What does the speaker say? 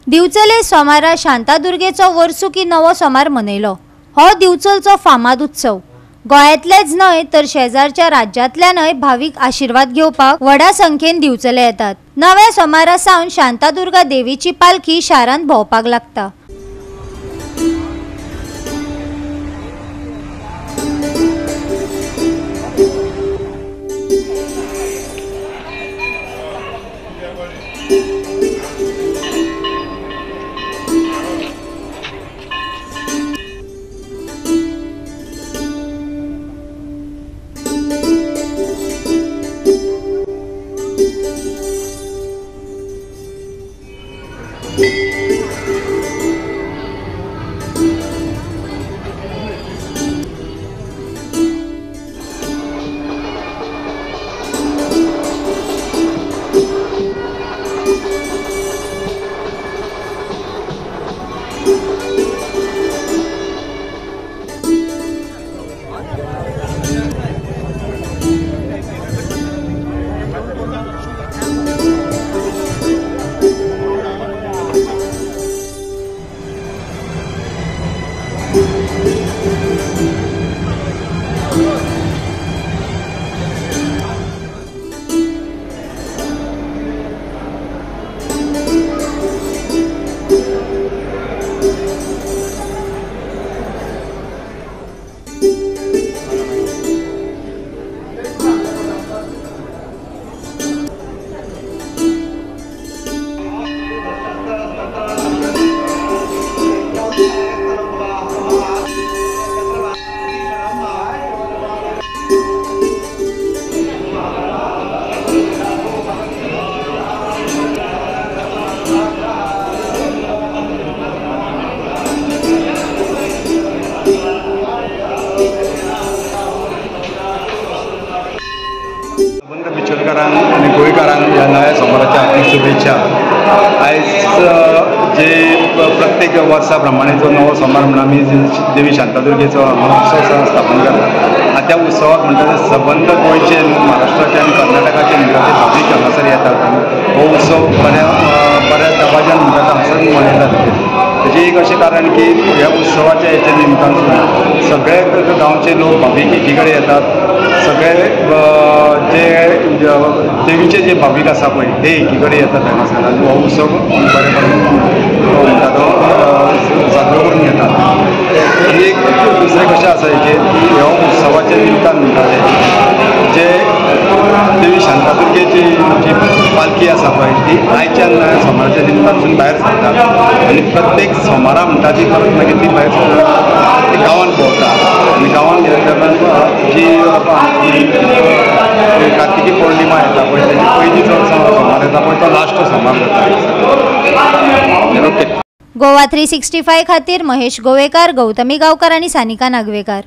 दिवचले सोमारा शांतादुर्गेचो वर्सुकी नवो सोमार मनयलो। हो दिवचलचो फामाद उत्सव गोंयांतलेच न्हय तर शेजारच्या राज्यांतल्यानय भावीक आशिर्वाद घेवपाक व्हडा संख्येन दिवचले येतात। नव्या सोमारा सावन शांतादुर्गा देवीची पालखी शारांत भोंवपाक लागता। बिचोलकारांक आनी गोंयकारांक ह्या नव्या सोमाराच्या हार्दिक शुभेच्छा। आयज जे प्रत्येक वर्सा प्रमाणे जो नवो सोमार म्हणून आमी देवी शांतादुर्गेचो उत्सव स्थापन करतात, आनी त्या उत्सवाक म्हणटा ते सबंद गोंयचे, महाराष्ट्राचे आनी कर्नाटकाचे म्हणटा ते भावीक हांगासर येतात आनी हो उत्सव बऱ्या बऱ्या दबाज्यान म्हणटा हांगासर मनयतात। तेजें एक अशें कारण की ह्या उत्सवाच्या हेच्या निमतान सगळे गांवचे लोक भावीक एकी कडेन येतात, सगळे जे देवीचे जे भावीक आसा पळय ते एकी कडेन येतात हांगासर आनी हो उत्सव बरेपणान म्हणटा तो साजरो करून घेतात। आनी एक दुसरें कशें आसा हेचेर की ह्या उत्सवाच्या निमतान म्हणटा ते जे देवी शांतादुर्गेची जी पालखी आसा पळय ती आयच्यान सोमाराच्या निमतानसून भायर सरता आनी प्रत्येक सोमारा म्हणटा ती परत मागीर ती भायर ती गांवांत भोंवता आनी गांवांत गेल्या उपरांत जी कार्तिकी पौर्णिमा येता पळय तेजी पयली जो सोमार येता पळय तो लास्ट सोमार जाता। गोवा 365 खातीर महेश गोवेकार, गौतमी गांवकर आनी सानिका नागवेकार।